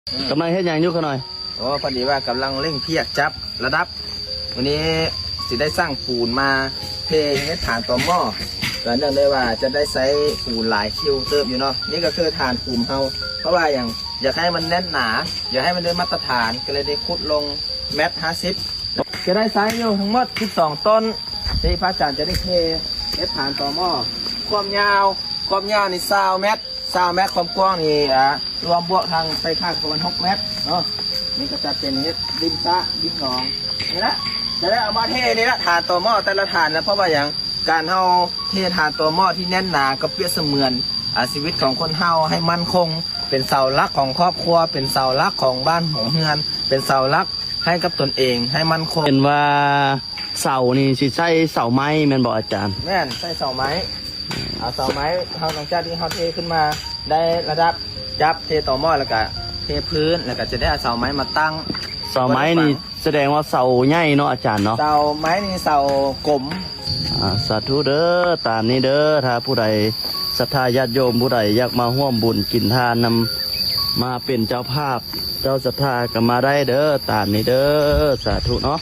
ກຳລັງເຮັດຫຍັງຢູ່ຂະນ້ອຍ? ໂອ້ ພໍດີວ່າກຳລັງເລັ່ງພຽກຈັບລະດັບ. ມື້ນີ້ຊິໄດ້ສ້າງປູນມາເທເຮັດຖານຕໍໝໍ້ ກໍເນື່ອງດ້ວຍວ່າຈະໄດ້ໃຊ້ປູນຫຼາຍຄິວເຕີບຢູ່ເນາະ. ນີ້ກໍຄືຖານຂຸມເຮົາ ເພາະວ່າຫຍັງ? ຢາກໃຫ້ມັນແໜ້ນໜາ ຢາກໃຫ້ມັນໄດ້ມາດຕະຖານ ກໍເລີຍໄດ້ຂຸດລົງແມັດຫ້າສິບ ຈະໄດ້ໃຊ້ຢູ່ທັງໝົດສິບສອງຕົ້ນ ທີ່ພະອາຈານຈະໄດ້ເທເຮັດຖານຕໍໝໍ້. ຄວາມຍາວ ຄວາມຍາວນີ້ຊາວແມັດ ຊາວແມັດ, ຄວາມກວ້າງນີ້ ອາ ລວມບວກທັງໄຟຟ້າກໍປະມານຫົກແມັດເນາະ. ນີ້ກໍຈະເປັນເຮັດລິມສະລິມໜອງນີ້ລະ ຈະໄດ້ເອົາມາເທນີ້ລະ ຖານຕໍໝໍ້ແຕ່ລະຖານນະ. ເພາະວ່າຫຍັງ? ການເຮົາເທຖານຕໍໝໍ້ທີ່ແໜ້ນໜາກໍປຽບສະເໝືອນ ອາ ຊີວິດຂອງຄົນເຮົາໃຫ້ໝັ້ນຄົງ ເປັນເສົາຫຼັກຂອງຄອບຄົວ ເປັນເສົາຫຼັກຂອງບ້ານຂອງເຮືອນ ເປັນເສົາຫຼັກໃຫ້ກັບຕົນເອງໃຫ້ໝັ້ນຄົງ. ເຫັນວ່າເສົານີ້ຊິໃຊ້ເສົາໄມ້ແມ່ນບໍ່ອາຈານ? ແມ່ນ ໃຊ້ເສົາໄມ້. ເອົາເສົາໄມ້ ເຮົາຫຼັງຈາກທີ່ເຮົາເທຂຶ້ນມາໄດ້ລະດັບ ຈັບເທຕໍໝໍ້ ແລ້ວກະເທພື້ນ ແລ້ວກະຈະໄດ້ເອົາເສົາໄມ້ມາຕັ້ງ. ເສົາໄມ້ນີ້ ສະແດງວ່າເສົາໃຫຍ່ເນາະອາຈານເນາະ. ເສົາໄມ້ນີ້ເສົາກົມ. ອາ ສາທຸເດີ ຕາມນີ້ເດີ. ຖ້າຜູ້ໃດສັດທາຍາດໂຍມຜູ້ໃດຢາກມາຮ່ວມບຸນກິນທານນຳ ມາເປັນເຈົ້າພາບເຈົ້າສັດທາກໍມາໄດ້ເດີ ຕາມນີ້ເດີ. ສາທຸເນາະ.